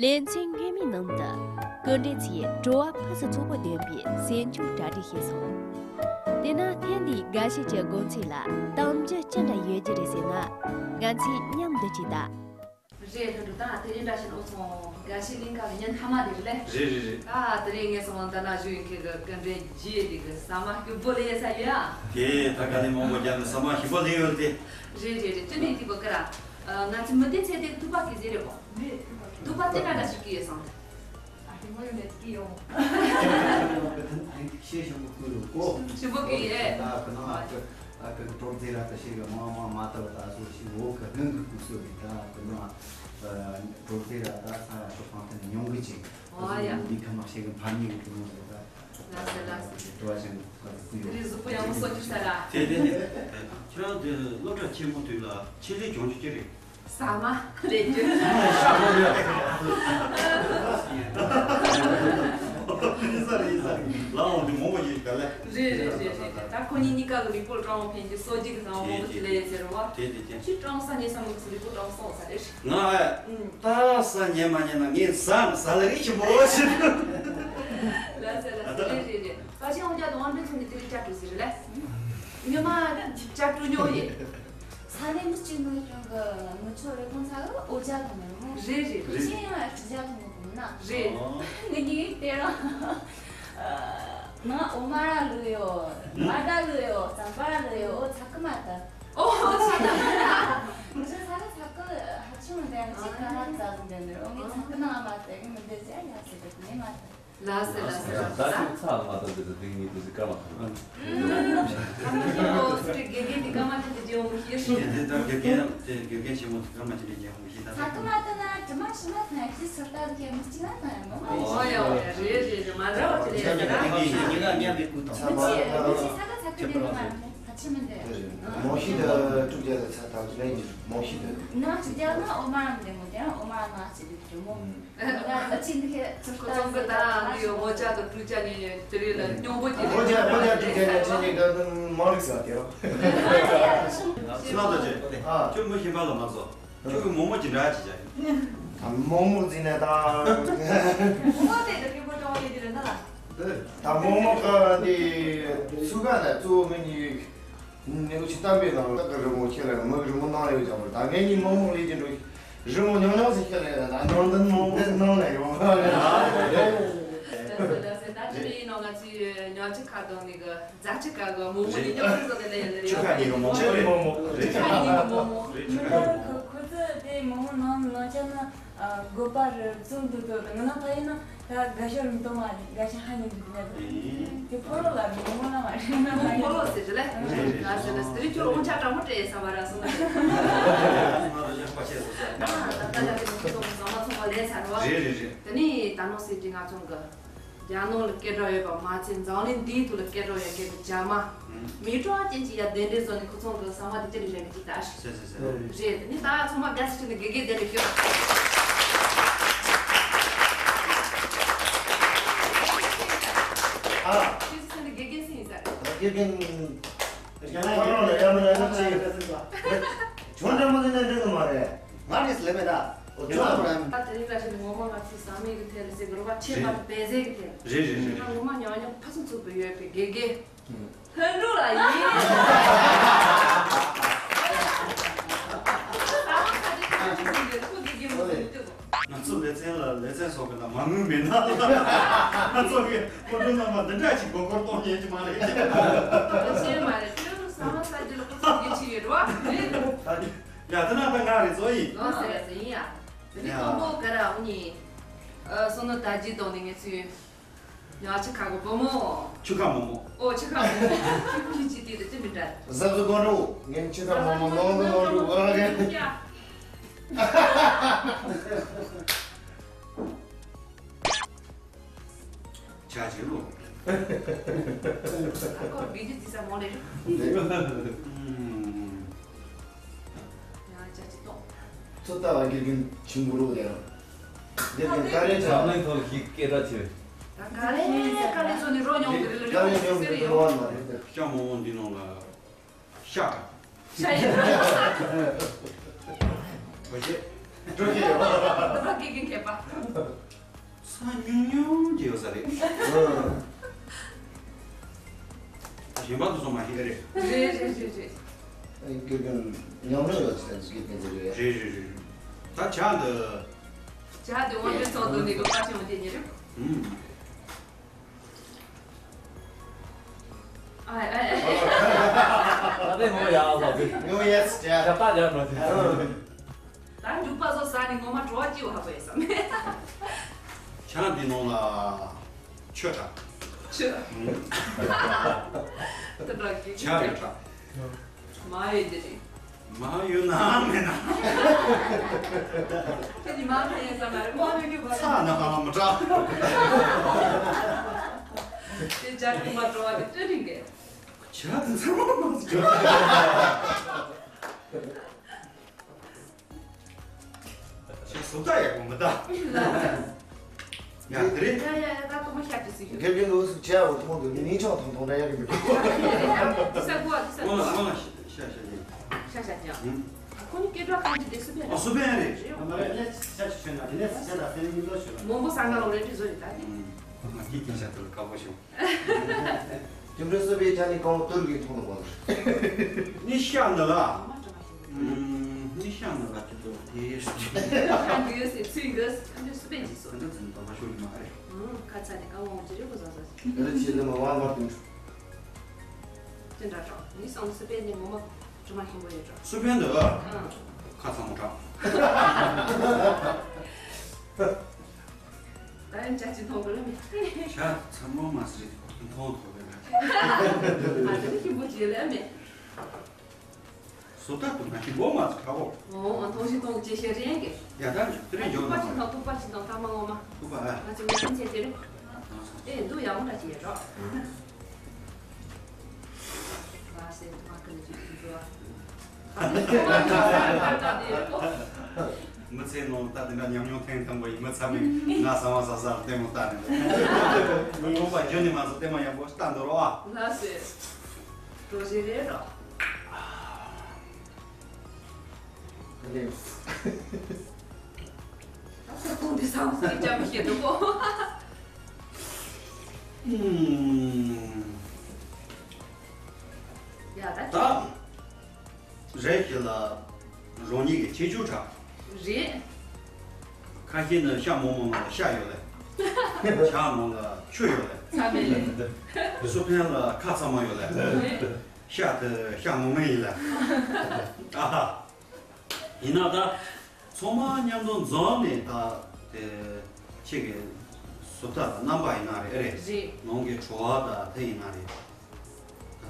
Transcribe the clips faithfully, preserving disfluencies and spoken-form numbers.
ལེ་ཚན་སྔོན་མའི་ནང་དུ་སྐུ་མགྲོན་ཚོས་དྲི་བ་ཕུན་སུམ་ཚོགས་པོ་འདོན་པའི་གསན་རྒྱུ་གྲ་སྒྲིག་བྱས་སོང་། དེས་ན་ཐེངས་འདིའི་དགའ་བྱེད་ཀྱི་དགོང་ཚིགས་ལ་གཏམ་རྒྱུད་ཅི་འདྲ་ཡོད་རྒྱུ་རེད་ཟེར་ན། ང་ཚོས་མཉམ་དུ་ཅིག་ལྟ། རེད། ལྷུན་གྲུབ་དང་དེ་རིང་འདྲ་ཞིག་ཨོ་སོང་དགའ་བྱེད་གླིང་ཁ་ལ་ཉིན་མཐའ་མ་དེ་རེད་ལེ། རེད་རེད་རེད། ད་དེ་རིང་ངས་སོང་ད་ན་བཞུགས་ཡིན་མཁན་གྱི་སྐུ་མགྲོན་རྗེས་དེ་གི་ཟ་མ་སྐྱུར་པོ་ལེན་ས་ཡོད་ཨ། དེ་ད་ག་ནས་མང་པོ་རྒྱབ་ནས་ཟ་མ་ཞིམ་པོ་ལེན་ཡོད་དེ། རེད་རེད་རེད། དེ་ནས་དེ་གོ་ཀ་ར། ང་ཚོ་མི་སྡེ་ཚེ་དེ་ཐུག་པ་གི་ཟེར་རེད་གོ། ཐུག་པ་དེ་འདྲ་འདྲ་ཞིག་གི་ཡོད་སོང་། ཨ་ཧི་མོ་ཡོད་ནས་གི་ཡོང་། ཤེས་ཞིམ་པོ་བསྐུལ་ཡོད་གོ། ཞིམ་པོ་གི་ཡོད། ད་ཁོ་ན་ཨ་ཁུ་ཨ་ཁུ་གི་གྲོགས་མཛེས་ར་ད་ཤེས་གི་མ་མ་མ་ལྟ་བ་ད་སོ་ཞིག་འོ་ཁ་སྔོན་གི་སྐུ་སྲོག་རེད། ད་ཁོ་ན་གྲོགས་མཛེས་ར་ད་ས་ཡ་ཤོག་ཁང་ཐོན་ནས་ཉུང་གི་ཅིག་ཨོ་ཡ། འདི་ཁ་མ་ཤེས་གི་ཕ་མྱི་གི་གྲོགས་མོ་རེད་ད། ལགས་སོ་ལགས་སོ། དྲི་བ་ཞིག་ག་ཚོད་ཡོད། དེ་རིང་གཟུགས་པོ་ཡག་པོ་གསོ་རྒྱུ་ས་ར། དེ་དེ་ནི་ཁྱེད་རང་དེ་སློབ་གྲྭ་ཆེན་མོ་དུས་ལ་ཆེད་ལས་སྦྱོང་རྒྱུ་ཅི་རེད། ཟ་མ་ལས་རྒྱུ། ཡིན་ས་རེད་ཡིན་ས་རེད། ལའང་འདི་མང་པོ་ཡིན་ག་ལེ། རེད་རེད་རེད་རེད། ད་ཁོ་གཉིས་གཉིས་ཀ་གི་རི་པོར་ཊི་རང་དབང་ཕན་གྱི་གསོ་རྒྱུ་གི་ཟ་མ་མང་པོ་ཅིག་ལས་ཟེར་བ། དེ་དེ་དེ། ཁྱེད་རང་ས་ཉེ་ས་མོ་གི་རི་པོར་ཊི་རང་སོང་ས་རེད། ང་ཨ། ད་ས་ཉེ་མ་ཉེ་ན་ངས་ཟ་ཟ་ལ་རིགས་ཆེན་པོ་ཞིག་ལ་ཟེར་ལ་ཟེར་རེད་རེད་རེད། པ་ཆེན་འོ་ཇ་དང་དབང་འདྲེན་ཚོ་ནི་དེ་རིང་ཅ་ཀྲུ་ཟེར་རེད་ལ། ཉི་མ་ཅ་ཀྲུ་ཉོ་ཡེ། ས་གནས་མི་གཅིག་ནས་ཀྱང་གི་ངུ་ཆོ་རེ་ཁོང་ཚ་གི་འོ་ཇ་དང་ནི་རེད་མོ། རེད་རེད་རེད། ཅི་ཡང་ཅི་ཇ་དང་ནི་གོམ་ན། རེད། ངི་གཉིས་དེ་རང་ང་འོ་མ་ར་ལུ་ཡོ། མ་ད་ལུ་ཡོ། ཙམ་པ་ར་ལུ་ཡོ། འོ་ཚ་གི་མ་ད། ཨོ་ཧོ་ཚ་ད། ངི་ཚ་ཚ་གི་ཚ་གི་ཧ་ཆུང་འདྲ་ཅིག་ཀ་ཧ་ཙ་ཟིན་འདྲ་འདྲ། ཨོ་ངི་ཚ་གི་ནང་མ་དེ་གི་མི་འདྲ་ཅིག་ཡ་ཟེར་གི་ནི་མ་ད། ལ་སེ་ལ་སེ་ལ་ད་སེ། ཅིག་ཚ་མ་ད་དེ་ཚོ་དེ་ངི་དེ་ཚོ་ཀ་མ་ཐོན། ཨ་མ་ཤི་ལོ་སི་རི་དགེ་རྒན་དེ་ཀ་མ་དེ་དེ་ཇེ་ཧོ་ཤི་ཤི། དེ་དེ་ད་དགེ་རྒན་དེ་དགེ་རྒན་ཆེན་མོ་དེ་ཀ་མ་དེ་དེ་ཇེ་ཧོ་ཤི་ད། ཚ་གི་མ་ད་ན་དྲི་མ་ཤི་མ་ཐང་ཤི་སུར་ད་དེ་མི་གཅིག་ན་ཐང་ཡ་མོ། ཨོ་ཡ་ཨོ་ཡ་རེད་རེད་རེད། མ་འདྲ་བ་དེ་རེད་ཟེར་ན། ཉི་མ་ཉམས་པའི་སྐུ་དང་། མི་གཅིག་མི་གཅིག་ས་ག་ཚ་གི་དེ་ནི་མ་རེད། ཧ་ཆི་མི་འདྲ། མོ་ཤི་ད་དྲུག་བརྒྱ་ད་ཚ་ད་ཅི་ལན་གྱི་མོ་ཤི་ད། ན་དྲུག་བརྒྱ་ན་འོ་མ་རམ་དེ་མོ་དེ་རང་འོ་མ་རམ་ང་ཅི་དུ་གྱུར་མོ། ང་ང་ཅི་འདི་ཁེ་ཚུར་ཁོ་ཚོ་གི་ད་རང་གི་ཡོ་མོ་ཅག་གི་དྲུག་བརྒྱ་ནས་དེ་རིང་ལ་སྙོམས་པོ་ཅིག་མོ་ཅག་མོ་ཅག་དྲུག་བརྒྱ་ནས་ཁྲི་གཉིས་ད་དུང་མང་རིགས་ས་དེ་རོ། སི་ལ་ད་ཅེ། ཨ། ཁྱོད་མོ་ཤི་པ་ལ་མ་ཚོ། ཁྱོད་ཀྱི་མོག་མོག་ཅི་འདྲ་ཅི་བྱ་ཡིན། ད་མོག་མོག་ཟིན་ནས་ད། མོག་མོག་དེ་ད་སྐྱིད་པོ་ཅོག་ཡིན་དེ་རེད་ད་ལ། ད་མོག་མོག་ག་དེ་སུ་ག་ལ་གཙོ་བོ་མི་གཉིས་ནས་ཀུ་ཆི་གཏམ་པའི་ནང་ལ་ད་ག་རི་མོ་ཁྱེད་ལ་མོ་གི་རི་མོ་ནང་ལ་ཡོད་ཀྱང་མོ་ད་ངེད་གཉིས་མོག་མོག་ལས་ཀྱི་འགྲོ་རི་མོ་ཉོང་ཉོང་ཟིག་ཁྱེད་ལ་ཡོད་ད་ནང་དུ་མོག་མོག་ནང་ལ་ཡོད། ད་དེ་ཡིན་ནོ་ང་ཚོའི་ཉོ་ཆ་ཁ་དོག་ནི་གི། རྫ་ཆུ་ཁ་གི་མོག་མོག་ནི་རྙོག་འཛིང་བཟོ་ནི་ལས་ཡོད་ནི་རེད། ཆུ་ཁ་གཉིས་ཀྱི་མོག་མོག་ཆུ་ཁ་གཉིས་ཀྱི་མོག་མོག་རེད། ཆུ་ཁ་གཉིས་ཀྱི་མོག་མོག་ཁོ་ཁོ་ཚོ་དེ་མོག་མོག་ནང་ནང་ཆ་ན་དགོས་པ་རེད་བཙོང་དུ་དོ་ང་ན་ཕ་ཡིན་ན་ད་དགའ་ཤོར་མི་གཏོང་བ་རེད། དགའ་ཤ་ཧ་ཉིན་དུ་ནས་དེ་ཕོ་རོ་ལ་མོག་མོག་ལ་མ་རེད་ན་མ་ཕོ་རོ་ཟེར་ལེ། ང་ཟེར་ལེ་དེ་རིང་ཁྱོད་རང་ཆ་དྲང་མོ་སྤྲད་ས་མ་ར་སོང་ན་ད་ད་ལ་དེ་ཚོ་ཚང་མ་ཚང་མ་ལས་ཚར་བ་རེད་རེད་རེད། དེ་ནི་ད་ནོ་སེ་དེ་ང་ཚོ་གི་རྒྱ་ནང་ལ་སྐད་གྲགས་ཡོད་པ་མ་ཚད་འཛམ་གླིང་འདིའི་ཐོག་ལ་སྐད་གྲགས་ཡོད་མཁན་གྱི་རྒྱ་མ་མི་གྲངས་ཅན་གྱི་ཡ་གདན་འདྲེན་བཟོ་ནས་ཁོ་ཚོ་གི་ཟ་མ་དེ་ཅི་རིགས་རེད་ཀྱི་ད་ཤི། སེ་སེ་སེ། རེད། དེ་ནི་ད་ཚང་མ་དགའ་སེ་ཁྲིད་ནས་དགེ་རྒན་གདན་འདྲེན་སྐྱོད། ཨ། ཁྱེད་ཚོ་ཚོ་ནི་དགེ་རྒན་སུ་ཡིན་ས་རེད། དགེ་རྒན་རྒྱ་ནག་ཡོད་ལ་ཡ་མི་ལ་ཡ་ཅི་ཡོད། ཁྱོད་འདྲ་མོ་ནི་འདྲ་གི་མ་རེད། ང་རེད་ལེ་མེད་ད། ཨོ་ཁྱོད་ལ་མ་རེད། ད་དེ་རིང་ལ་ཞིག་ངོ་མ་ང་ཚོའི་ཟ་མའི་གི་ཐད་ལ་ཟེར་གི་རོ་བ་ཆེ་བ་རེད། བལ་ཟས་གི་ཐད། རེད་རེད་རེད། ང་ངོ་མ་ཉོ་ཉོ་ཕ་སུ་ཚུགས་པའི་ཡོད་པའི་དགེ་རྒན། ལྷུན་གྲུབ་ལགས་ཡིན། ང་ཚོ་ལེ་ཚན་ལ་ལེ་ཚན་སོགས་ཀྱི་ནང་མ་དངུལ་མེད་ན་ང་ཚོ་གི་སྐུ་མགྲོན་རྣམ་པ་འདི་འདྲ་ཞིག་མགོ་སྐོར་གཏོང་ཉན་གྱི་མ་རེད། ཤེས་མ་རེད། ཁྱོད་ཚོ་ཟ་མ་ཟ་རྒྱུ་ལ་ཁོ་ཚོ་དགེ་ཆེ་ཡོད་རེད་བ། རེད། ཡ་དེ་ན་ད་ང་རེད་ཚོ་ཡིན། ལོ་ཟེར་ཡ་ཟེར་ཡིན་ཡ། དེ་ནི་ཡ། ཀོང་པོ་ག་ར་འུ་གཉིས། ཨ་སོ་ནོ་ད་ཇི་དོང་ནས་ངས་ཚུལ། ཡ་ཆུ་ཁ་གི་བུ་མོ། ཆུ་ཁ་མོ་མོ། ཨོ་ཆུ་ཁ་མོ་མོ། ཁྱི་ཅི་དེ་དེ་མི་འདྲ། གཟབ་གཟབ་གོང་འགྲོ། ངས་ཆུ་ཁ་མོ་མོ་ནོར་གི་ནོར་གི་ཨོ་ར་གན། ཡ། ཆ་ཆེ་ལོ། ཨ་ཁོ་བི་ཇི་ཙི་ས་མོ་ལེ། ཨུམ། ཡ་ཅ་ཅི་ཏོ། ཚོ་ལྟ་བ་དགེ་རྒན་ཆུང་གུ་རུ་དེ་རང་། དགེ་རྒན་ཀ་རེ་ཆ། འཛམ་གླིང་ཐོག་ཞིག་སྐད་གྲགས་ཆེ་བའི། ད་ཀ་རེ་ཀ་རེ་ཚོ་ནི་རོ་མྱོང་གི་རེད་ལ་ཀ་རེ་མྱོང་གི་རེད་ལ་ཡོང་། ཤ་མོ་མོ་འདི་ནང་ལ་ཤ། ཤ་ཡིན། བོ་ཞེ། འགྲོ་གི་ཡོད། ད་དགེ་རྒན་མཁས་པ། ས་ཉུང་ཉུང་གི་ཡོད་ས་རེད། ཨ། གཞན་པ་དེ་ཚོ་མ་ཤེས་རེད། རེད་རེད་རེད་རེད། དགེ་རྒན་ཉམས་མྱོང་ཡོད་ས་དགེ་རྒན་དེ་རེད། རེད་རེད་རེད་རེད། ད་ཇ་འདི། ཇ་འདི་དབང་འདུས་ཚོགས་འདུ་ནས་གོ་བ་ཞིག་འོང་དེ་ཉིད་རེད། ཨུམ། ཨ་ཨ་ཨ། ད་དེ་ངོ་ཡག་ལ་དེ། ངོ་ཡས་ཇ། ཇ་ད་ཇ་ནོ་དེ། ད་འབྲུག་པ་ཚོ་ཟ་ནས་ངོ་མ་བྲོ་བ་སྐྱིད་པོ་ཧ་གོ་ཡོད་བསམ། ཇ་འདི་ནང་ལ་ཆུ་དྲག་ཆུ། ཨུམ། དེ་འདྲ་གི། ཇ་ཡོད་དྲག་མ་ཡོད་དེ་རེད། མ་ཡོད་ན་མེད་ན། ཁྱེད་ཀྱི་མ་ཕན་ཡོད་ས་མ་རེད། མ་ཡོད་རྒྱུ་བ། ཚ་ན་ཧ་ལམ་མི་དྲག་དེ་ཇ་འདི་མ་བྲོ་བ་དེ་སྤྲོད་རིང་གི། ཇ་དེ་ཚང་མ་མ་ཟ། ཞེས་བཟོ་ལྟ་ཡག་པོ་མི་ལྟ། ཡ་དེ་རེད། ཡ་ཡ་ཡ། ད་གཏོང་མ་ཤག་ཅི་སི་ཡོད། དགེ་རྒན་ལོ་སུ་བྱས་འོ་མཐོང་འདུག་ཉིན་ཆང་ཐོང་ཐོང་འདྲ་ཡ་རིང་མི་འདུག་ས་གོ་ཨ་དེ་ས་གོ་ཨ། ཤ་ཤ་ཅང་། ཤ་ཤ་ཅང་། ཁོང་གི་སྐད་གྲགས་གང་ཅི་དེ་སུ་བས། ཨ་སུ་བས་རེད། ང་རེ་ལས་ཤ་ཤ་ཤ་ན་དེ་ནས་ཤ་ད་སེམས་ཉིན་ལོ་ཤོད་ན། མོན་པོ་ས་ག་ལོ་རེ་འདྲི་བཟོ་ཡོད་ད་དེ། ང་སྐྱིད་ཀྱིན་ཤ་དུ་ལ་དཀའ་པོ་བྱུང་། རྒྱུ་འབྲས་སུ་བས་ཅང་ནི་གང་བོ་ཏུར་གི་མཐོང་ནི་གོ། ནི་ཤ་ནི་ལ། ནི་ཤ་ནི་ལ་ཅི་ཏོ་དེ། ཁ་འདུས་སེ་ཚུལ་འདུས་ཁ་འདུས་སུ་བས་ཅི་སོ། ཁ་འདུས་ཚུལ་འདུས་མ་ཤོར་གི་མ་རེད། ཁ་ཚ་ནི་ཀ་བོང་ཅི་རེད་གོ་ཟ་ཟ། རེད་ཅི་ནི་མ་བ་མ་ཏུང་། ཅི་འདྲ་གྲོགས་ནི་སང་སུ་པན་ནི་མོ་མ་གྲུ་མ་ཁེན་པོ་ཡོད་གྲོགས། སུ་པན་འདི་ཨ། ཁ་ཚ་མོ་གྲགས། ད་ཡང་ཅག་ཅི་མཐོང་གི་ལ་མི། ཤ་ཚ་མོ་མ་སི་མཐོང་ཐོག་ལ། ཨ་ཅག་ཁེན་པོ་ཅི་ལ་མི། སོ་ད་དུ་ན་ཁེན་པོ་མ་སི་ཁ་བོ། ཨོ་མཐོང་ཞིག་མཐོང་ཅེ་ཤེ་རེད་གི། ཡ་ད་དེ་རིང་འཇོག་ཐུག་པ་ཅི་མཐོང་ཐུག་པ་ཅི་མཐོང་ཐ་མ་ངོ་མ། ཐུག་པ་ཨ། ང་ཅི་ངོ་ཤེས་ཅེ་རེད། ཨེ་འདུག་ཡག་པོ་འདྲ་ཅི་ཡོད་གྲོགས། མི་ཚེའི་ནང་ལ་ད་དེ་འདྲ་ཉམས་མྱོང་ཐེངས་དང་པོ་ཡིན་མི་ཚང་མས་ང་གསང་བ་ཟ་ཟ་ལྟད་མོ་ལྟ་ནས་འདུག་མི་ངོ་མ་བརྒྱུད་ནས་མ་ཟ་ལྟད་མོ་ཡག་པོ་ལྟ་འདུག་རོགས་ཨ། ལགས་སོ། གྲོ་ཞིབ་རེད་རོགས། ད་ཁོང་འདི་བསམ་སེམས་ཅང་མི་ཤེས་འདུག་གོ། ཨུམ། ཡ་ད། ད། རེད་ཞེ་ལ། རང་ཉིད་ཀྱི་ཁྱད་ཆོས་འདྲ། རེད། ཁ་ཤས་ནི་ཤ་མོག་མོག་ནང་ལ་ཤ་ཡོད་ལ། ཇ་ནང་ལ་ཆུ་ཡོད་ལ། ཚ་མེད་ལ། སུ་ཕན་ལ་ཁ་ཚ་མ་ཡོད་ལ། རེད། ཤ་དེ་ཤ་ངོ་མ་ཡིན་ལ། ཨ་ཧ། ཡིན་ན་ད། ཚང་མ་མཉམ་དུ་འཛོམས་ནས་ད་དེ་ཁྱེད་ཀྱི་བཟོ་ལྟ་དང་རྣམ་པ་ཡིན་ན་རེད་རེད། རེད། ནང་གི་བྲོ་བ་དང་དེ་ཡིན་ན་རེད། ད་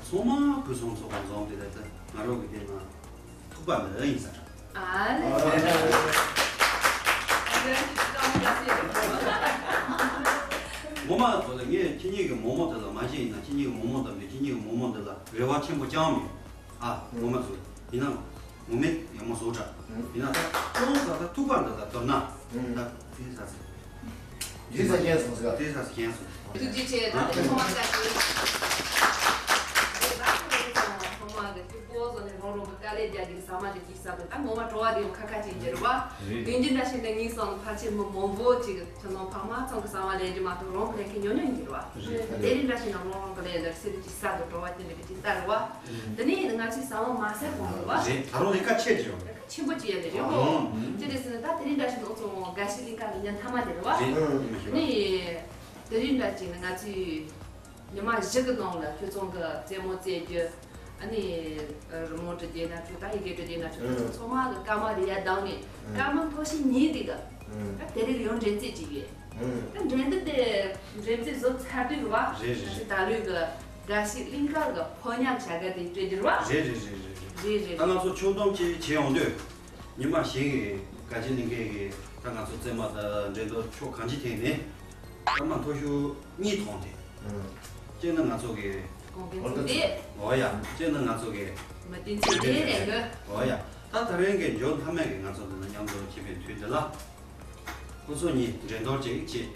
ཚང་མ་ཕུན་སུམ་ཚོགས་པ་འཛོམས་དེ་ལས་ད་ང་རང་གི་དེ་ན་ཐུག་པ་འདི་ཡིན་ས་རེད། ཨ་ལེ། ངོ་མ་ཚོ་ལ་ངས་ཁྱེད་གཉིས་ཀྱི་མོག་མོག་དེ་ལ་མ་བྱས་ཡིན་ན་ཁྱེད་གཉིས་ཀྱི་མོག་མོག་དང་མི་ཁྱེད་གཉིས་ཀྱི་མོག་མོག་འདི་ལ་རེ་བ་ཆེན་པོ་ཅང་མེད། ཨ། ངོ་མ་ཚོ་ཡིན་ན། ངོ་མས་ཡག་མོ་བཟོ་དྲ། ཡིན་ན་ད་ཅུང་ཟ་ད་ཐུག་པ་འདི་ད་དོར་ན། ད་དེ་ཟ་ཟེར། དེ་ཟ་ཁྱེན་སོང་ཟེར། དེ་ཟ་ཁྱེན་སོང་། ཐུགས་རྗེ་ཆེ། ད་དེ་ཚང་མ་བཀའ་དྲིན། ཚང་མ་གི་ཐུགས་པོ་བཟོ་ནས་རང་རང་གི་དཀའ་ལས་རྒྱག་གི་ཟ་མ་དེ་གི་ཟ་དུ་ད་ངོ་མ་བྲོ་བ་དེ་ཡང་ཁ་ཁ་ཅིག་འགྱུར་བ། རེད། དེང་དུས་འདྲ་ཞིག་ནས་ངའི་སང་ཕལ་ཆེར་མི་མང་པོ་ཅིག་ཁྱོད་ནང་ཕ་མ་ཚང་གི་ཟ་མ་ལས་ཀྱི་མ་གཏོགས་རང་གི་ལས་ཀྱི་ཉོ་ཉོ་འགྱུར་བ། རེད། དེ་རིང་འདྲ་ཞིག་ན་རང་རང་གི་ལས་འདི་སེ་རུ་ཅིག་ཟ་དུ་བྲོ་བ་དེ་འདྲ་གི་ཅིག་ལྟ་རུ་བ། དེ་ནས་ང་ཚོས་ཟ་མ་མ་ཟ་གོང་རུ་བ། རེད། ད་རུང་ལས་ཀ་ཆེ་ཅིག་ཡོང་། ཆེན་པོ་ཅིག་ཡོད་ལེ་རེད་གོ། ཨང་། ཅི་རེད་ཟེར་ན་ད་དེ་རིང་འདྲ་ཞིག་ནང་ཚོ་དགའ་ཞིག་གླིང་ག་ལ་ཉིན་མཐའ་མ་དེ་རེད་བ། རེད། ཨང་། ནི། དེ་རིང་འདྲ་ཅིག་ནི་ང་ཚོས་ཉི་མ་བཞི་གི་ནང་ལ་ཁྱོད་ཚོ་གི་རྩེད་མོ་རྩེ་རྒྱུ། ཨ་ནི། རི་མོ་འབྲི་རྒྱུ་ན་ཆོག་ད་ཡི་གེ་འབྲི་རྒྱུ་ན་ཆོག་ཨང་། ཁྱོད་ཚོ་ཚང་མ་གི་སྐར་མ་རེ་ཡར་བཏང་ནས་ཨང་། སྐར་མ་མཐོ་ཤོས་གཉིས་དེ་གི་ཨང་། ད་དེ་རིང་ཡང་འགྲན་རྩོད་ཅིག་ཡོད། ཨང་། ད་འགྲན་བསྡུར་དེ་འགྲན་རྩོད་བཟོ་ཚར་དུས་རེད་བ། རེད་རེད། ད་ལྟ་ལོའི་གི་དགའ་ཞིག་གླིང་ག་གི་ཕོ་ཉ་བྱ་དགའ་དེ་སྤྲད་རྒྱུ་རེད་བ། རེད་རེད་རེད་རེད། རེད་རེད། ད་ང་ཚོ་ཕྱོགས་བསྡོམས་བྱས་བྱས་ཡོང་དུས། ཉི་མ་བཞི་གི་དགའ་ཞིག་གླིང་གའི་གི་ད་ང་ཚོ་རྩེད་མ་དང་འགྲན་བསྡུར་ཕྱོགས་གང་ཅི་ཐད་ནས་སྐར་མ་མཐོ་ཤོས་གཉིས་ཐོན་ཏེ། ཨང་། གཅིག་ནི་ང་ཚོ་གི་གོང་འཕེལ་ཚོགས་སྡེ། འོ་ཡ། གཅིག་ནི་ང་ཚོ་གི་མི་བསྟན་ཚོགས་སྡེ་རེད་གི། འོ་ཡ། ད་ད་རིང་གི་འཇོན་ཐ་མའི་གི་ང་ཚོ་འདི་ན་མཉམ་དུ་ཕྱིན་པའི་དུས་འདི་ལ། ཁོ་ཚོ་གཉིས་འགྲན་བསྡུར་ཅིག་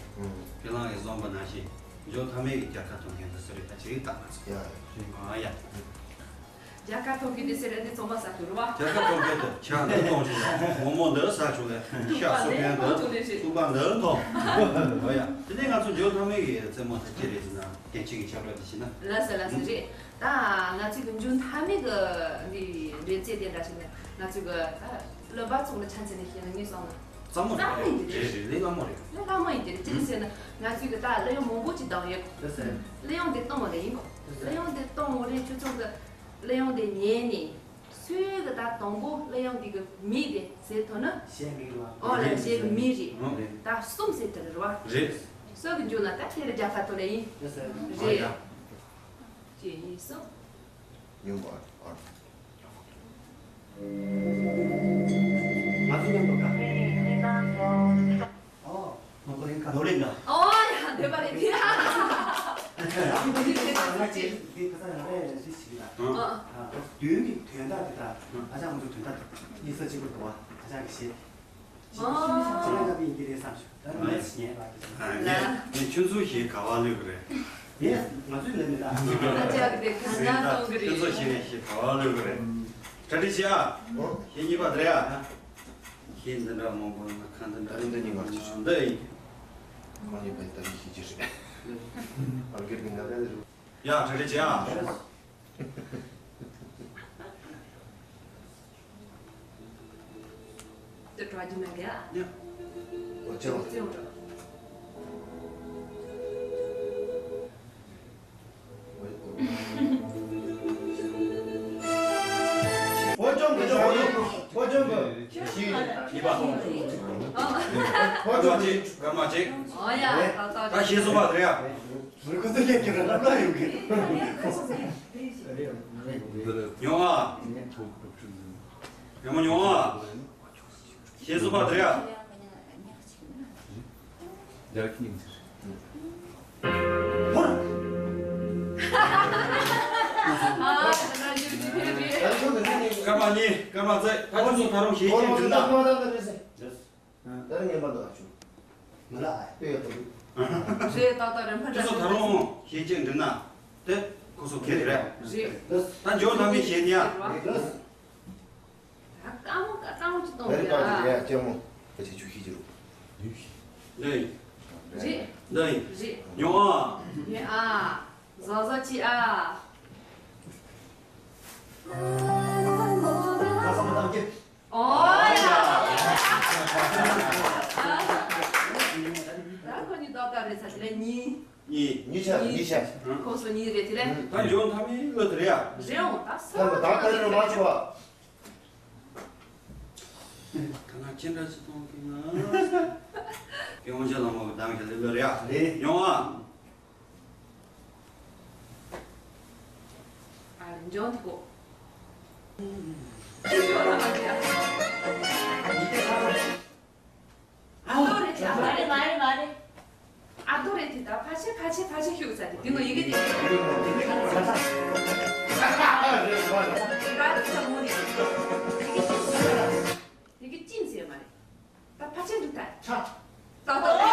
བྱེད། ཨང་། ཁྱེད་རང་གིས་བཟུང་བ་ནང་བཞིན་འཇོན་ཐ་མའི་གི་རྒྱལ་ཁ་ཐོབ་མཁན་དུ་སུ་རེད་ད་ཅིག་བལྟ་ང་ཚོ། ཡ་ཡ། ཨ་ཡ། རྒྱ་གར་ཐོག་གི་དེ་ཟེར་རེད། འདི་ཚང་མ་ཟ་དུ་རུ་བ། རྒྱ་གར་ཐོག་གི་དེ་ཆ་འདི་གཏོང་ཆོག་ལ། མོག་མོག་འདི་ཟ་ཆོག་ལ། ཤ་སོ་པན་འདི་ཐུག་པ་འདི་ཐོག་འོ་ཡ། དེ་ནས་ང་ཚོ་འཇོན་ཐང་མེད་ཀྱི་རྩེད་མོ་ཐག་ཅི་རེད་ཟེར་ན། དེ་གཅིག་གི་ཆབ་ར་དེ་བྱས་ན། ལགས་སོ་ལགས་སོ། རེད། ད་ང་ཚོ་གི་འཇོན་ཐང་མེད་ཀྱི་འདི་འགྲན་རྩོད་དེ་འདྲ་ཞིག་ནས་ང་ཚོ་གི་ད་བསླབ་པ་ཚོགས་ལ་ཆ་མཚོན་ནས་བཤད་ན་ངས་བསམ་ན། གཙང་མོ་རེད། གཙང་མོ་ཡིན་གྱི་རེད། རེད་རེད། ལས་སླ་མོ་རེད། ལས་སླ་མོ་ཡིན་གྱི་རེད། ཅི་ཟེར་ན་ང་ཚོས་གི་ད་གླུ་དབྱངས་མང་པོ་ཅིག་བཏང་ཡོད། དེ་ཟེར། གླུ་དབྱངས་དེ་གཏོང་བ་རེད་ཡིན་གོ། དེ་ཟེར། གླུ་དབྱངས་དེ་གཏོང་བ་རེད། ཁྱོད་ཚོ་གི་གླུ་དབྱངས་དེ་ཉན་ནས་སུས་གི་ད་དང་པོ་གླུ་དབྱངས་དེ་གི་མིང་དེ་ཟེར་ཐུབ་ན། གཞས་མིང་རེད་བ། ཨོ་ལ་གཞས་གི་མིང་རེད། ཨང་། རེད། ད་གསུམ་ཟེར་དེ་རེད་བ། རེད། སུ་གི་འཇོན་ན་ད་དེ་ལ་རྒྱ་ཁ་ཐོབ་ལ་ཡིན། དེ་ཟེར། རེད། གཅིག་གཉིས་གསུམ། ཡོང་བ་ཨ། ང་ཚོ་མཉམ་དུ་དགའ། ཨོ། ང་ཚོ་ཡིན་ཁ་ནོར་ལེགས་ན། ཨོ་ཡ་འདོད་པ་རེད་དེ། ང་ཚོ་དེ་དེ་ཁ་སང་ཡང་རེ་རེ་ཞིག་ཞིག་ལ། ཨ། ཨ། དོན་གྱི་དོན་དག་དེ་དག་ཨ་ཅག་ང་ཚོ་དོན་དག་གཉིས་ས་གཅིག་པུ་འདུག་བ། ཨ་ཅག་གི་ཞེས། ཨོ། ཁྱེད་རང་ཡིན་གྱི་རེད་བསམ་ཞུ། ད་ནི་ངས་ཉན་པ་དེ། ངས་ངས་ཁྱོད་ཚོ་ཞེས་ག་བ་ལོས་གི་རེད། ངས་ང་ཚོའི་ལས་མི་ད། ཨ་ཅག་གི་དེ་ག་ན་གཏོང་གི་རེད། ཁྱོད་ཚོ་ཞེས་ཞེས་ག་བ་ལོས་གི་རེད། གྲ་སྒྲིག་བྱེད་ཨ། ཨོ། ཞེས་གཉིས་པ་དེ་རེད་ཨ། ཞེས་འདི་འདྲ་མང་པོ་ན་ཁ་འདི་འདྲ། ད་རིང་འདི་གཉིས་པ་ཅི་ཞིག་འདི་ཡིན། ཁོང་གཉིས་པའི་ད་རིང་ཞེས་ཀྱི་རེད། ཨ་གེར་གི་ང་ད་རེད། ཡ་གྲ་སྒྲིག་བྱེད་ཨ། དེ་གྲོགས་ཀྱི་མེད་གི་ཨ། ཡ། ཨོ་ཅེ་བ། ཅེ་བ། ཨོ་ཅོང་གི་ཅོང་། ཨོ་ཅོང་གི། ཞི། ཡི་པ། ཨོ་ཅོང་གི། སྐར་མ་གཅིག་སྐར་མ་གཅིག་ཨོ་ཡ། ད་ད་ད་ཤེས་སོང་བ་དེ་ཡ། རི་ཁོ་ཚོ་ཡ་ཁྱེད་རང་ལབ་ལ་ཡོང་གི། ཡོང་ཨ། ཡོང་མ་ཡོང་ཨ། ཤེས་སོང་བ་དེ་ཡ། སྐར་མ་གཉིས་སྐར་མ་རྩ། ད་ཁྱོད་ཚོ་ད་རུང་ཞེ་ཅིག་འགྲིག་ན། ད་རིང་ངན་པ་འདུག་ཨ་ཆུ། མི་ལ་ཨ་ཡ་ལྟོས་ཡག་པོ་འདུག་རེད། ཏག་ཏག་རེད། མི་ཁྱོད་ཚོ་ད་རུང་ཞེ་ཅིག་འགྲིག་ན་དེ་ཁོ་ཚོ་ཁེ་རེད། རེད། ད་འཇོན་ཐང་མི་ཞེ་ནི་ཡ། རེད། ད་དཀའ་མོ་དཀའ་མོ་ཅིག་གཏོང་ད་རིང་གི་པར་ཨ། རེད་ཡ་ལྕམ་མོ། ད་ཆེ་ཆུ་ཤི་ཅི་རུ། འདི་ཡིན། རེད། འདི་ཡིན། རེད། ཡོང་ཨ། ཡོང་ཨ། བཟང་བཟང་ཅི་ཨ། ཁ་སང་མ་བཏང་གི། ཨོ་ཡ། ད་ཁོ་གཉིས་ཏག་ཏག་རེད་ས་དེ་ལས་གཉིས། གཉིས། གཉིས་ཆ་གཉིས་ཆ། ཁོང་ཚོ་གཉིས་རེད་དེ་ལས། ད་འཇོན་ཐང་མི་ལ་དེ་རེད་ཡ། རེད་འོང་ད་ས། ད་ད་ད་རེད་མ་ཆོག་ཨ། ད་ང་ཁྱེད་འདྲ་ཞིག་མཐོང་གི་ང་། སྐྱོན་ཆ་ལ་མོ་གི་འདང་གི་ལེ་ལོ་རེད་ཡ། རེད། ཡོང་ཨ། ཨ་རེ་འཇོན་ཐུག་གོ། ཨ་ཏོ་རེད་ཅག་མ་རེད་མ་རེད་མ་རེད། ཨ་ཏོ་རེད་དེ་ད་ཕ་ཆེ་ཕ་ཆེ་ཕ་ཆེ་ཤུགས་ས་དེ་དེ་ནོ་ཡི་གེ་དེ། ད་དེ་ཚ་མོ་རེད། ཡི་གེ་ཅིན་ཟེར་མ་རེད། ད་ཕ་ཆེ་འདུག་ད། ཆ། ད་ད། ཡེ།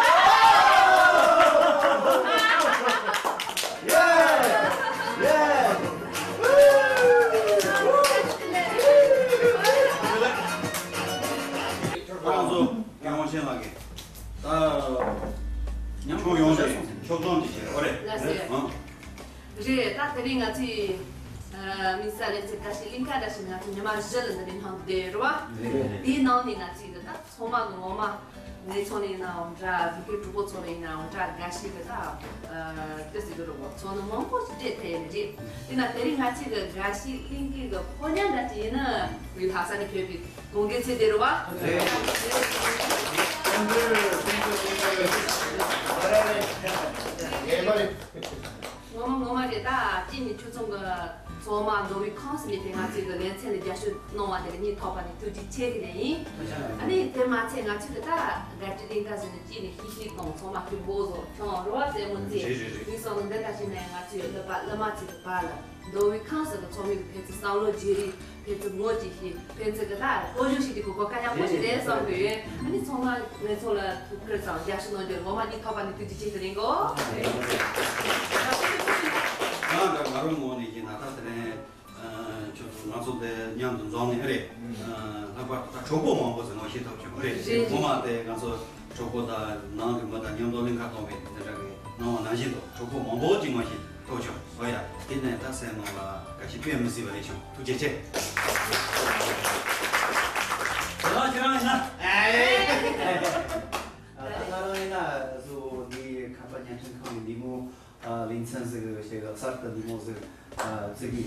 ཡེ། ཁོང་ཚོ་སྐྱབས་མགོན་ཆེན་ལགས་ཀྱིས་ད་ཉམ་ཆུང་ཡོངས་ནས་ཕྱོགས་སྡོམ་ཅིག་བྱས་ཨོ་རེད། ལགས་སེ། ཨང་། རེད། ད་དེ་རིང་ང་ཚོས་ཨ་དམིགས་བསལ་ལེ་ཚན་དགའ་ཞིག་གླིང་ག་འདྲ་ཞིག་ང་ཚོ་ཉི་མ་བཞི་ལ་འདི་རིང་ལྷང་བསྡད་རེད་བ། རེད། དེའི་ནང་ནས་ང་ཚོས་ད་ཚང་མ་གི་ངོ་མ་ངའི་ཚོ་ནས་ཡིན་ནའང་འདྲ། བོད་པའི་གྲོགས་པོ་ཚོ་ལ་ཡིན་ནའང་འདྲ། དགའ་ཞིག་གི་ད་ཨ་ཏི་སི་གི་རོགས་ཚོ་ནི་མང་པོ་ཞིག་སྤྲད་ཐལ་ཡིན་རེད། དེ་ན་དེ་རིང་ང་ཚོས་གི་དགའ་ཞིག་གླིང་གའི་གི་ཕོ་ཉ་འདྲ་ཅིག་ཡིན་ན་ངའི་ལྷ་ས་ནས་ཕེབས་པའི་གུང་གི་ཚེ་དེ་རེད་བ། རེད། ངོ་མ་ངོ་མ་རེད། ད་གཅིག་ནས་ཁྱོད་ཚོ་གི་ཚང་མ་མདོ་དབུས་ཁམས་སུ་མེད་པའི་ང་ཚོའི་གི་ལེ་ཚན་ལ་རྒྱབ་སྐྱོར་གནང་བ་དེ་ལ་སྙིང་ཐག་པ་ནས་ཐུགས་རྗེ་ཆེ་གི་ནས་ཡིན། ཨ་ནི་དེ་མ་ཚད་ང་ཚོའི་གི་ད་དགའ་སྤྲོའི་གླིང་ག་ཟེར་ནས་གཅིག་ནས་ཤིག་ཤིག་དང་ཚང་མ་སྐྱིད་པོ་བཟོ་ཁྱོད་རོ་བ་རྩེད་མོ་རྩེ། རེད་རེད་རེད། ཡིན་སོང་ནས་འདི་འདྲ་ཞིག་ནས་ང་ཚོའི་གླུ་པ་གླུ་མ་ཚོའི་གི་བར་ལ་མདོ་དབུས་ཁམས་སུ་གི་ཚོགས་མི་གི་ཕན་ཚུན་བསམ་བློ་བརྗེ་རེས། ཕན་ཚུན་ངོ་ཅིག་ཤེས། ཕན་ཚུན་གི་ད་སྤོ་སྒྱུར་ཞིག་དེ་གོ་སྐབས་དཀའ་ཡག་པོ་ཞིག་རེད་བསམ་གི་ཡོད། ཨ་ནི་ཚང་མ་ངེད་ཚོ་ལ་ཐུགས་ཁུར་དང་རྒྱབ་སྐྱོར་གནང་རྒྱུར་ངོ་མ་སྙིང་ཐག་པ་ནས་ཐུགས་རྗེ་ཆེ་ཟེར་ཡིན་གོ། ང་འདྲ་ང་རང་ངོས་ནས་ཡིན་ན་ད་དེ་རིང་ཁྱོད་ འཛོམས་ནས་ཨ་རེད། ལྷག་པར་དུ་ད་གྲོགས་པོ་མང་པོ་ཟེར་ངོ་ཤེས་ཐུབ་བྱུང་ཨ་རེད། རེད། ངོ་མ་དེ་ང་ཚོ་གྲོགས་པོ་དང་ནང་གི་མི་དང་མཉམ་དུ་གླིང་ཁ་གཏོང་བའི་དེ་འདྲ་གི་སྣང་བ་ནང་བཞིན་དུ་གྲོགས་པོ་མང་པོ་ཅིག་ངོ་ཤེས་ཐུབ་བྱུང་། ཨོ་ཡ། དེ་ནས་ད་སེམས་ནང་ལ་ག་ཞིག་དཔེ་མི་སྲིད་པ་རེད་བྱུང་། ཐུགས་རྗེ་ཆེ། ཁྱེད་རང་ཁྱེད་རང་ཡིན་ན། ད་ང་རང་ཡིན་ན་བཟོ་འདི་ཁམས་པ་བརྙན་འཕྲིན་ཁང་གི་འདི་མོ། ལེ་ཚན་ཟིག་ཞེ་གི་གསར་དུ་འདི་མོ་ཟིག་བརྩི་གི།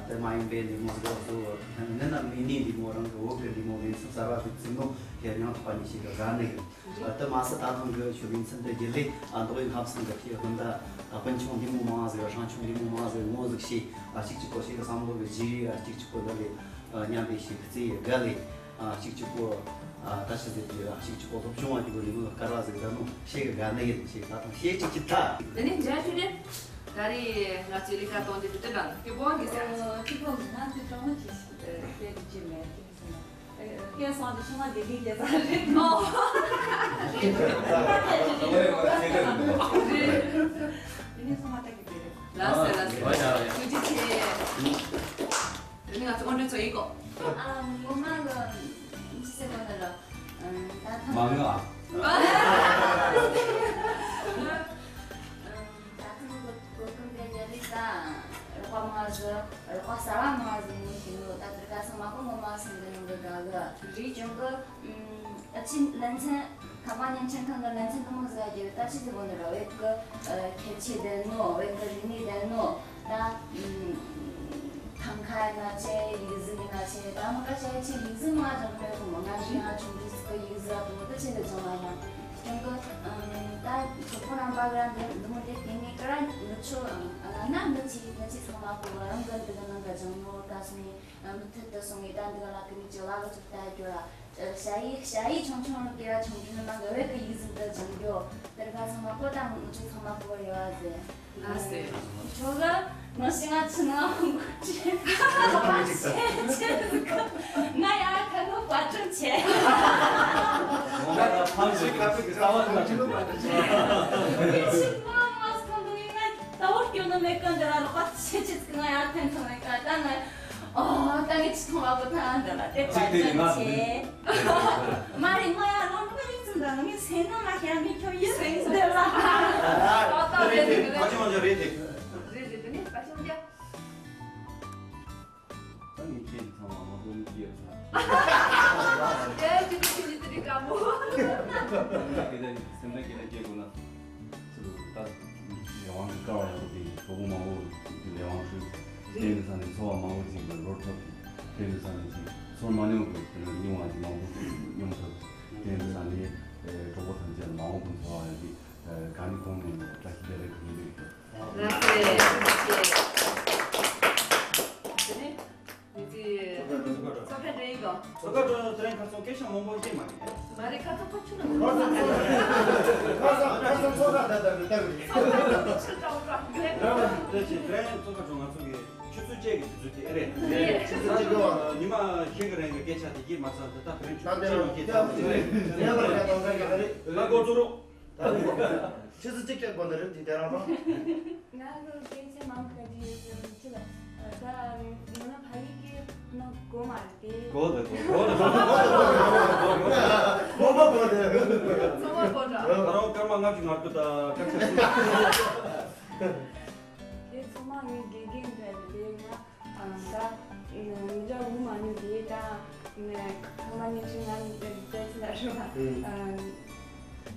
དེ་མ་ཡིན་པའི་འདི་མོ་ཟིག་གཙོ་བོ་ནི་ན་མི་ནི་འདི་མོ་རང་གི་བོད་ཀྱི་འདི་མོ་ལེ་ཚན་གསར་བ་ཟིག་བརྩི་ནོ་དེ་སྙིང་ཐག་པ་ནས་ཞེ་གི་དགའ་ནི་གི། དེ་མ་ཟད་ད་ཐེངས་གི་ཆུ་ལེ་ཚན་དེ་རྒྱུན་ལས་མདོ་དབུས་ཁམས་གསུམ་གི་ཕྱི་སྤུན་ཟླ་དཔོན་ཆུང་འདི་མོ་མང་ཟིག་ཧྲང་ཆུང་འདི་མོ་མང་ཟིག་ངོ་ཟིག་ཤེས། གཅིག་གཅིག་པོ་ཞེ་གི་བསམ་བློ་གི་བཞི་རེ་གཅིག་གཅིག་པོ་འདི་ལས་མཉམ་པའི་ཞེ་གི་བརྩི་ཡི་དགའ་ལས། གཅིག་གཅིག་པོ། ད་ཕྱི་ཟེར་དུས་གཅིག་གཅིག་པོ་སློབ་སྦྱོང་བ་གཅིག་པོ་ལས་མི་དཀར་བ་ཟིག་ད་ནོ་ཤེས་གི་དགའ་ནི་ཡིན་ཞེས་ད་དང་ཤེས་གཅིག་གཅིག་ད། དེ་ནས་འཇའ་ཆུ་དེ། ད་རེས་ང་ཚོའི་ལས་ཀ་གཏོང་རྒྱུ་དེ་དྲང་གི་པོ་འདི་ཟེར། ཨོ་གཅིག་པོ་ང་ཚོའི་གྲོགས་མོ་ཆེ་ཞིག་སྐད་དུ་ཅི་མེད་ཀྱི་ཟེར་ན། སྐད་སོང་དུ་ཆུང་མ་དེ་གིས་རྒྱལ་ས་རེད། ཨོ། རེད། རེད། དེ་ནས་ཆུང་མ་ད་གི་དེ་རེད། ལགས་སོ་ལགས་སོ། ཐུགས་རྗེ་ཆེ། དེ་ནི་ང་ཚོ་དབོན་སྒྲོན་ཚོ་ཡིན་གོ། ཨ་ངོ་མ་ལ་ཅི་ཟེར་དགོས་ན་ལ། ད་ཐང་མ་ངོ་ཨ། ད་ཐང་གོ་གོ་ཀུན་པའི་ཉེ་ལི་ད་རོགས་པ་མ་ཟི་རོགས་པ་གསར་བ་མ་ཟི་ངོ་ཤེས་ནོ། ད་དེར་ག་ས་མ་གོ་ངོ་མ་སེམས་འདི་ནང་གི་དགའ་གི་རེད། ཅུང་གི་ཨ་ཕྱི་ལན་ཚན། ཁ་པར་བརྙན་འཕྲིན་ཁང་གི་ལན་ཚན་དུ་མོ་ཟ་རྒྱུ་ད་ཅི་ཟེར་བོ་འདི་ར་བེད་ཀི་ཁྱད་ཆོས་ལྡན་ནོ། བེད་ཀི་རིག་གནས་ལྡན་ནོ། ད་ཐང་ཁ་ཡིན་ན་ཆེ། ཡིག་གཟུགས་ཡིན་ན་ཆེ། ད་མ་ཀ་ཆེ་ཆེ་ཡིག་གཟུགས་མ་སྦྱང་ལོས་གོ་མོ་ང་ཞིག་ང་ཆུང་དུས་སུ་ཡིག་གཟུགས་ལ་དུ་མོ་ད་ཆེ་ལ་སྦྱང་མ་ཡང་ཅུང་གི་ད་ཚོ་ཁོ་རང་པ་རང་འདི་འདི་མོ་དེ་དེ་ནས་ཀ་ར་ནུ་ཆོ་ང་ན་ནུ་ཆི་ནུ་ཆི་ཚང་མ་གོ་རང་གི་འདི་གི་ནང་ག་སྦྱང་ནོ་ད་སུ་ནི་མུ་མཐུད་དུ་སོང་ངས་ད་འདི་ག་ལ་ཀི་ནི་ཅི་ལ་གི་ཚུགས་ད་རྒྱུ་ར། ཞ་ཡི་ཞ་ཡི་ཆུང་ཆུང་རུ་སྐྱེ་བ་ཆུང་ཆུང་ནང་གི་བོད་ཀྱི་ཡིག་གཟུགས་དུ་སྦྱང་རྒྱུ། དེར་ཁ་ཚང་མ་ཁོ་དང་ངུ་ཆུ་ཚང་མ་ཁོ་རེ་བ་ཟེར། ལ་ཟེར། ཁྱོ་ག་ནང་ཞིག་ང་ཆུ་ནང་ཁུག་ཆེ། ང་ཡ་ཁ་ཁོ་བ་ཅུང་ཆེ། ང་ལ་ཕམ་ཞིག་ག་ཚོད་ཀྱི་རྩ་བ་ཐག་ཆོད་འདུག་ང་ཞིག་མ་མ་སྐམ་འདུག་ང་ད་བོ་སྐྱོ་ནོ་མེད་ཀ་འདི་ལ་རོགས་པ་ཆེ་ཆེ་ཟིག་ང་ཡ་ཐན་ཐོ་མེད་ཀ་ད་ང་། ཨོ་ད་ངས་ཅི་མཐོང་བ་གོ་ཐང་འདི་ལ་དེ་གཅིག་དེ་ཡིན་ན། བར་ཆད་ཆེ། མ་རེད་ང་ཡང་རང་ཁོ་ཡིན་ཙམ་དང་ངས་སེམས་ནང་ལ་ཞག་མི་ཁྱོད་ཡིན་ཟེར་འདི་ལ། ཨོ་ད་རེད་རེད་རེད། ཨ་ཅི་མ་ཅི་རེད་དེ། རེད་རེད་དེ་ནས་ད་ཅི་མ་ཅི། ད་ངས་ཁྱེད་ཀྱི་ཚང་མ་མ་གོ་མི་སྐྱེས་ཚར། ཡ་ཅི་དེ་ཁྱེད་ཀྱི་དེ་རིག་ག་མོ། སེམས་ནང་སྐྱེ་ན་སྐྱེ་དགོས་ན། ཚུལ་ད་ལས་དབང་གི་སྐལ་བ་ཡག་པོ་དེ་གྲོགས་པོ་མང་པོ་གི་ལས་དབང་ཧྲུལ་དེ་ཡིན་ས་ནས་འཚོ་བ་མང་པོ་ཅིག་ལ་ལོར་ཐོབ་ཀྱི་དེ་ཡིན་ས་ནས་ཅིག་ཚོར་མ་མྱོང་གི་དེ་ལ་མྱོང་བ་ཅིག་མང་པོ་མྱོང་ཐུབ་དེ་ཡིན་ས་ནས་གྲོགས་པོ་ཐམས་ཅད་ལ་མ་འོངས་པའི་འཚོ་བ་ཡང་ཅིག་ག་ནི་གོང་ནས་བཀྲ་ཤིས་བདེ་ལེགས་ཐུགས་རྗེ་ཆེ། ལགས་སོ། དེ་ནས། མི་ཚེ། ཚོ་ཁ་འགྲོ་ཡིན་གོ། ཚོ་ཁ་འགྲོ་དེ་རིང་ཁ་སང་སྐད་ཆ་མང་པོ་བཤད་མ་རེད། མ་རེད་ཁ་སང་ཁོ་ཆུ་ནང་ཁ་སང་ཁ་སང་ཚོ་ཁ་ད་ད་རེད་ད་རེད། ཚོ་ཁ་ཆུ་ལྟ་བུ་ར། རེད་རེད་དེ་ཆེ་དེ་རིང་ཚོ་ཁ་འགྲོ་ང་ཚོ་གི་ཆུ་ཚོད་བཅུ་གི་དུས་ཚོད་དེ་ཨེ་རེད། རེད་ཆུ་ཚོད་བཅུ་གི་ཉི་མ་ཤས་ཀྱི་རིང་གི་སྐད་ཆ་དེ་སྐྱེས་མ་ཚར་དེ་ད་དེ་རིང་ཆུ་ཚོད་བཅུ་ལ་སྐྱེས་ཚར་བ་ཞིག་རེད། ངས་པར་ཁ་ཏོང་ཁ་གི་ད་རེད། ང་འགོ་ཚུགས་རོགས། ཆུ་ཚོད་གཅིག་སྐྱེལ་དགོས་ནི་རེད་དེ་དེ་རང་རང་། ང་གི་སྐད་ཆ་མང་ག་ཅི་ཡོད་ཟེར་ཅི་ལ། ད་ང་ན་ཕ་ཡི་གི་ན་གོ་མ་རེད་དེ། གོ་དེ་གོ་གོ་དེ་གོ་གོ་གོ་གོ་གོ་དེ། ཚང་མ་གོ་འདྲ། ད་རང་སྐར་མ་ལྔ་བཅུ་ང་དགུ་ད་སྐར་ཆ་གསུམ། དེ་ཚང་མ་ངའི་དགེ་རྒན་འདྲ་རེད་དེ་ང་ད་མི་འདྲ་བོ་མ་ནུས་དེ་ད། ཁང་པ་ཉིན་ཤིང་ང་བཙལ་ཚུལ་ལ་ཧྲིལ་བ།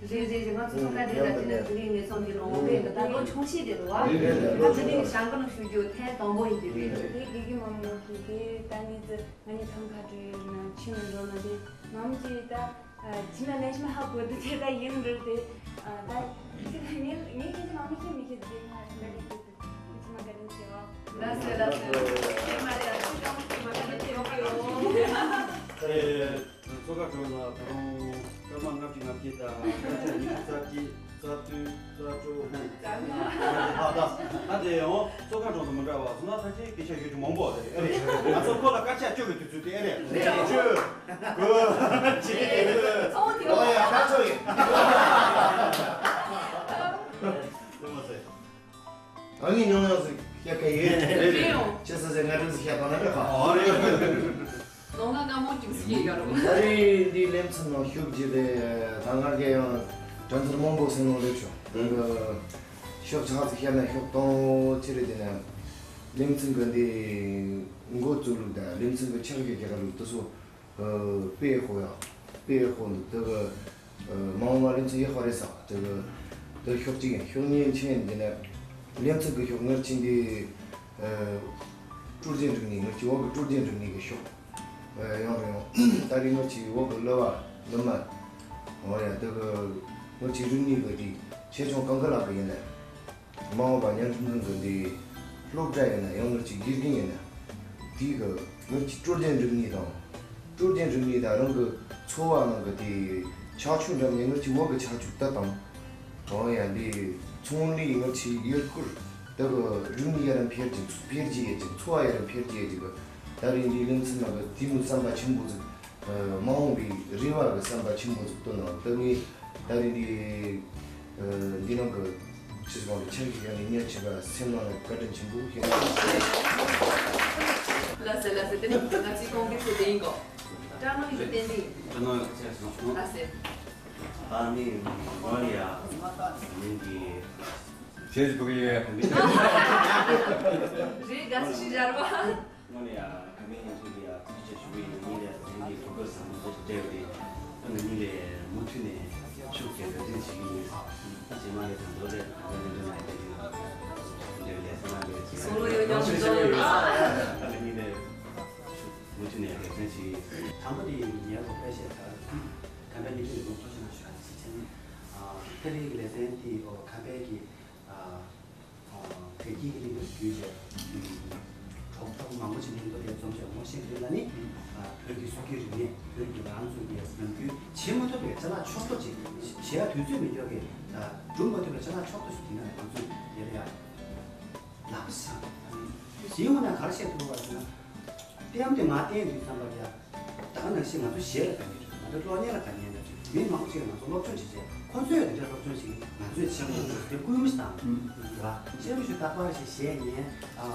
རེད་རེད་རེད། ང་ཚོ་ཚོ་ཁ་དེ་ལ་དེ་ལ་དེ་རིང་ངེད་ཚོ་འདི་ལོ་ངོ་བས་འདི་ད་ལོ་ཆུང་ཤོས་དེ་རེད་བ། ང་ཚོ་འདི་ནི་ཞང་ཀ་ནང་ཞུ་རྒྱུ་ཐེངས་དང་པོ་ཡིན་དེ་རེད། དེ་དགེ་རྒན་མང་མོ་གིས་དེ་ད་ནི་ཙི་ང་ནི་ཁང་ཁ་བྲལ་ན་ཕྱི་ནས་འགྲོ་ན་དེ་ནམ་གྱི་ད་ཕྱི་ན་ལས་ཤི་ན་ཧ་གོ་དེ་དེ་ད་ཡིན་རེད་དེ། ད་དེ་ད་ངས་ངས་ཁྱེད་ཚོ་མང་མོ་ཤེས་མི་ཤེས་དེ་ང་ཞིག་ད་དེ་དེ། ལགས་སོ་ལགས་སོ། ཨེ་མ་རེད། ཨ་ཅི་ཀ་མོ་ཅི་མ་ཀ་ནི་ཅི་ཡོང་གི་ཡོད། ཨེ། ཚོ་ཁ་གྲོང་ལ་ད་རུང་སྐར་མ་ལྔ་བཅུ་ང་བརྒྱད་དང་སྐར་ཆ་ཉི་ཤུ་རྩ་གཅིག་རྩ་བདུན་རྩ་དྲུག་ཨ་ད་ཨ་དེ་ཡང་ཚོ་ཁ་གྲོང་དུ་མི་འདྲ་བ་སོང་ན་ད་ཅི་སྐད་ཆ་ཡོད་ཀྱི་མང་པོ་རེད། ཨེ་རེད། ང་ཚོ་ཁོ་ལ་སྐར་ཆ་བཅུ་གི་དུས་ཚོད་དེ་ཨེ་རེད། བཅུ། དགུ། གཅིག་ཨོ་ཡ་ད་ཆོག་ཡིན། ལྟོས་མ་ཟེར། ད་ངས་མྱོང་ཡོད་ཟིག་ཡ་ག་ཡོད། རེད་ཡོང་། ཅི་ཟེར་ཟེར་ང་རང་ཚོ་བཤད་པ་ན་རེད་ཁ། ཨོ་རེད། ལོ་ང་སྔ་མོ་ཅིག་སྐྱེས་ཡོད་རུང་། ད་རེས་འདི་ལེ་ཚན་ནང་ཞུགས་རྒྱུ་དེ་ད་ང་ག་ཡང་གྲངས་ཚར་མང་པོ་སེམས་ནང་སླེབས་བྱུང་། ཨང་། ཤོག་ཆག་ཅིག་བཤད་ན་ཤོག་སྟོང་ཅི་རེད་དེ་ན། ལེ་ཚན་གི་འདི་འགོ་བཙུགས་ལུགས་དང་ལེ་ཚན་གི་ཕྱག་བཞེས་རྒྱག་ལུགས་དེ་ཚོ། དཔེ་ཧོ་ཡ། དཔེ་ཧོ་འདུག་དེ་གི། མ་འོངས་པ་ལེ་ཚན་ཡག་པ་རེད་ས། དེ་གི། དེ་ཤོག་གཅིག་ཡིན། ཤོག་གཉིས་ཆེན་འདི་ནས། ལེ་ཚན་གི་ཤོག་ངར་ཆེན་འདི། སྲོལ་རྒྱུན་རིག་གནས། ངར་གྱི་བོད་གི་སྲོལ་རྒྱུན་རིག་གནས་གི་ཤོག་ཡོང་རེད་ཡོང་། ད་རེས་ངར་གྱི་བོད་གི་གླུ་བ་གླུ་མ། འོ་ཡ་དེ་གི། ངར་གྱི་རིག་གནས་གི་དེ་ཆེ་ཆུང་གང་གི་ལག་གི་ཡིན་ལ། མ་འོངས་པ་ཉམ་ཆུང་ཆུང་གི་འདི་སློབ་གྲྭ་ཡིན་ན་ཡང་ནོར་གྱི་དགེ་རྒན་ཡིན་ན། དེའི་གི་ནོར་གྱི་སྲོལ་རྒྱུན་རིག་གནས་དང་། སྲོལ་རྒྱུན་རིག་གནས་དང་རང་གི་འཚོ་བ་ནང་གི་དེ་ཆ་ཆུ་འདྲ་མིན་ནོར་གྱི་བོད་གི་ཆ་ཆུ་ད་དང་། གང་ཡང་འདི་ཚོང་ལས་ནོར་གྱི་ཡུལ་སྐོར་དེ་གི་རིག་གནས་ཡར་འཕེལ་གྱི་འཕེལ་གྱི་ཡོད་ཅིང་འཚོ་བ་ཡར་འཕེལ་གྱི་ཡོད་ཅིང་གི། ད་རེས་འདི་ལེ་ཚན་ནང་གི་དེ་མོ་བསམ་པ་ཆེན་པོ་ཟིག་མ་འོངས་པའི་རེ་བ་གི་བསམ་པ་ཆེན་པོ་ཟིག་བཏོན་ནང་། ད་ངས་ད་རེས་འདི་འདི་ནང་གི་ཕྱི་སོང་གི་ཆ་ཤས་ཡང་ནས་ཉེར་ཆེ་བ་སེམས་ནང་ལ་བཀའ་དྲིན་ཆེན་པོ་ཞིག་ལགས་སེ་ལགས་སེ། དེ་ནི་ང་ཚོའི་ཀོང་ཀི་ཚོ་དེ་ཡིན་གོ། སྐྲག་སྣང་ཡོད་བསྟན་ཏེ། སྐྲག་སྣང་ཡོད་ཚད་སོང་། ལགས་སེ། ད་ནི་ང་ལ་ཡ་ནི་འདི་ཁྱེད་ཀྱི་བུ་གི་རེད། དགའ་བསུ་ཞིག་སྦྱར་བ། དངོས་གནས་ཡ་ཁ་མེད་ཡིན་ཚུལ་གྱི་ཡ་ཐུགས་རྗེ་ཆེ་ཞུ་གི་ཡིན། ངེད་ལས་ངེད་ཀྱི་གོ་སྐབས་བཟང་པོ་དེ་སྤྲད་པ་དེ་ང་གཉིས་ལས་མུ་མཐུད་ནས་ཤུགས་རྒྱབ་རྒྱབ་རྟེན་བྱེད་ཀྱི་ཡིན། ད་རྗེས་མ་ལས་ཀྱང་མདོ་ལས་ཁ་མེད་ལས་འདྲ་མ་ཡིན་པའི་འདོད་ལས་སེམས་ལས་ཚིག་སོ་ལོ་ཡོད་ཀྱང་མི་འདོད་ཡོད། ང་གཉིས་ལས་མུ་མཐུད་ནས་རྒྱབ་རྟེན་བྱེད་ཀྱི་ཡིན། དང་པོ་དེ་ཡིན་ངའི་རོགས་པས་བཤད་ད་ཁམས་པའི་མི་ཁྲོད་ཀྱི་ལུང་ཐོག་ཆེ་ན་ཞུ་ཡ་ཞིག་ཆེན། ཨ་ཁ་རིག་གི་ལས་ཚན་དེ་ཁམས་པའི་གི་ཨ། བོད་ཀྱི་རིག་གནས་བརྒྱུད་བྱས། གྲོགས་པོ་མང་པོ་ཅིག་ནས་མདོ་དེ་འཛོམས་བྱས་ངོ་ཤེས་རེད་ལ་ནི། བོད་ཀྱི་སྲོལ་རྒྱུན་རིག་གནས་བོད་ཀྱི་རང་ཚུགས་ཀྱི་ནམ་རྒྱུན་བྱེད་མ་ཐུབ་པའི་ཅ་ལག་ཕྱོགས་གཏོགས་ཅིག་བྱེད་ཡ་དུས་ཚོད་མི་འདུག་གི། སྒྲུབ་མ་ཐུབ་པའི་ཅ་ལག་ཕྱོགས་གཏོགས་ཤིག་དེ་ན་ང་ཚོས་དེ་ལ་ཡ་ལག་པ་བཟང་། དེའི་ངོས་ནས་ག་རེ་བཤད་ཐུབ་པ་ཟེར་ན། གཏན་དུ་ང་བསྟན་དུས་ཙམ་པ་ཡ། ད་ག་ནང་བཞིན་ང་ཚོ་གཞས་ལ་དགའ་ཉེ་འདྲ། ང་ཚོ་གློག་བརྙན་ལ་དགའ་ཉེ་འདྲ། མི་མང་པོ་ཞིག་ང་ཚོ་སློབ་སྦྱོང་བྱེད་ཆེད་ཁོ་ཚོས་འདི་འདྲ་སློབ་སྦྱོང་ཞིག་ང་ཚོས་བྱེད་དགོས་འདུག་དེ་སྐུལ་མ་ཞིག་བཏང་། རེད་བ། གཅེན་པོ་ཞིག་རྟག་པར་ཞིག་གཞས་ཉན། ཨ།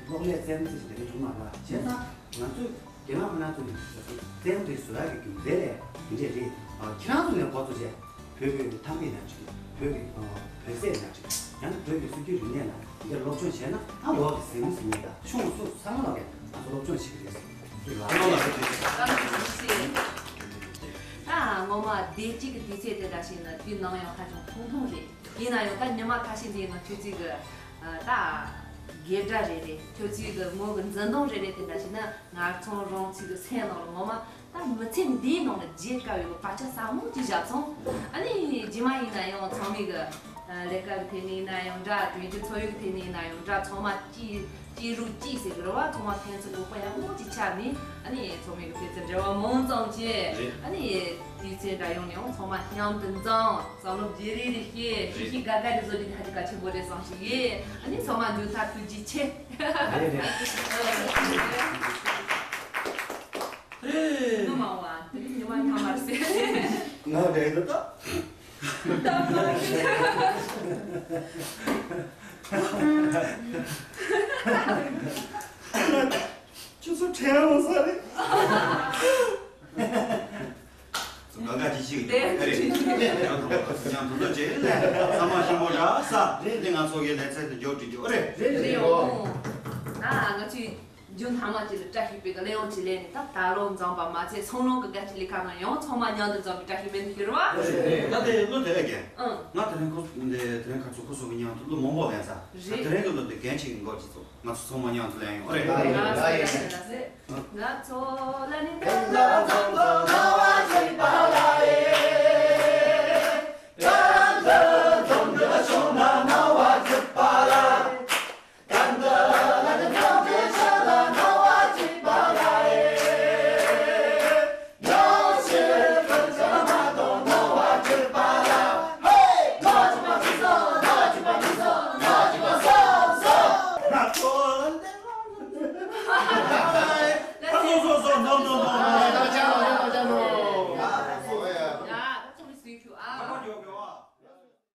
གློག་ཀླད་རྩེད་མོ་རྩེ་ཞིག་དེ་འདྲ་བྱུང་མ་རེད་བ། བྱས་ཙང་ང་ཚོས་རྒན་ལགས་ཁོ་རང་ཚོ་ནས་རྩེད་མོ་དེ་བཟོ་ཡག་གི་རྒྱུ་མཚན་ལས་འདི་འདྲས་རེད། ཨ། ཁྱེད་རང་ཚོ་ནས་འགོ་བཙུགས་བྱས། བོད་ཀྱི་ཐང་གི་ཡང་ཅིག་བོད་ཀྱི་ཨ་བོད་ཟས་ཡང་ཅིག་ཡང་ན་བོད་ཀྱི་སྲོལ་རྒྱུན་རིག་གནས་ལ་འདི་སློབ་སྦྱོང་བྱས་ན་ཨ་འོག་གི་ཟས་མི་ཟིན་ངེས་དང་ཆུང་སུ་ཚང་མ་ལ་ང་ཚོ་སློབ་སྦྱོང་བྱེད་ཀྱི་རེད། ལ་ལ་ལ་ད་ངོ་མ་བདེ་སྐྱིད་ཀྱི་དུས་ཚོད་དེ་འདྲ་ཞིག་ན་དུས་ནམ་ཡང་ཁ་ཆུང་ཐུང་ཐུང་རེད། ཡིན་ན་ཡང་ད་ཉི་མ་ཁ་ཤས་འདི་ནང་ཁྱོད་ཚོའི་གི་ད་དགེ་སྒྲ་རེ་རེ་ཁྱོད་ཚོའི་གི་མོ་གི་འཛིན་སྟངས་རེ་རེ་དེ་འདྲ་ཞིག་ན་ང་ཚོ་རང་ཚོའི་གི་སེམས་ནང་ལ་ངོ་མ། ད་མི་ཚེ་འདིའི་ནང་ལ་བརྗེད་དཀའ་བའི་བར་ཆད་ཟབ་མོ་ཅིག་བཞག་སོང་། ཨ་ནི་རྗེས་མ་ཡིན་ན་ཡང་ཚང་མའི་གི་ལས་ཀ་གི་ཐད་ནས་ཡིན་ན་ཡང་འདྲ། དོན་གྱི་འཚོ་བའི་གི་ཐད་ནས་ཡིན་ན་ཡང་འདྲ། ཚང་མ་སྐྱིད་སྐྱིད་རུ་སྐྱིད་ཟེར་གི་རེད་བ། ཚང་མ་ཕན་ཚུན་འགོག་པ་ཡག་མོ་ཅིག་ཆགས་ནས། ཨ་ནི་ཚང་མའི་གི་ཕན་ཚུན་འབྲེལ་བ་མང་ཙམ་བྱས། རེད། ཨ་ནི་དུས་ཚོད་འདྲ་ཡོང་ནས་ཡང་ཚང་མ་མཉམ་དུ་འཛོམས། བསམ་བློ་བརྗེ་རེས་རེ་བྱས། ཧྲི་ཧྲི་ག་ག་རེ་བཟོ་རྒྱུ་དེ་ཧ་ཅང་གལ་ཆེན་པོ་རེད་བསམ་ཞིག་ཡོད། ཨ་ནི་ཚང་མ་མཇུག་མཐར་ཐུགས་རྗེ་ཆེ། རེད་རེད། ཨ། ཧེ། ཉི་མ་བ། དེ་ནི་ཉི་མ་ཐ་མར་ཟེར། ང་རེད་ད། ཁྱོད་ཚོ་དྲན་འོང་ས་རེད། ང་དགའ་ཅི་ཞིག་ཡོད་རེད། ཡང་དུ་ལོ་རྗེས་ལས་ཚང་མ་ཞིམ་པོ་རག་ས་རེད། ང་ཚོ་གི་ལས་ཚད་དུ་འཇོག་འགྲིག་འཇོག་རེད། རེད་རེད། ཨོ། ཨ་ང་ཚོས། རྒྱུན་ཐ་མ་གཅིག་ལ་བཀྲ་ཤིས་པའི་གླེང་བ་ཅིག་ལེན་ནས། ད་ད་ལོ་འཛོམས་པ་མ་ཚད་སང་ལོ་གི་དགའ་སྐྱིད་ལས་ཁ་ནང་ཡང་ཚང་མ་མཉམ་དུ་འཛོམས་པའི་བཀྲ་ཤིས་སྨོན་འདུན་ཞུ་རོགས། ད་དེ་ལོ་དེ་རེད་ཀྱང་། ཨང་། ང་དེ་རིང་ཁོ་འདི་དེ་རིང་ཁ་ཚོ་ཁོ་ཚོ་གི་མཉམ་དུ་ལོ་མང་པོ་ལེན་ས། རེད། དེ་རིང་གི་ལོ་དེ་རྒན་ཆེ་གི་འགོ་གཅིག་ཚོ་ང་ཚོ་ཚང་མ་མཉམ་དུ་ལེན་ཡོང་རེད། ལགས་སེ་ལགས་སེ་ལགས་སེ། ང་ཚོ་ལ་ནི།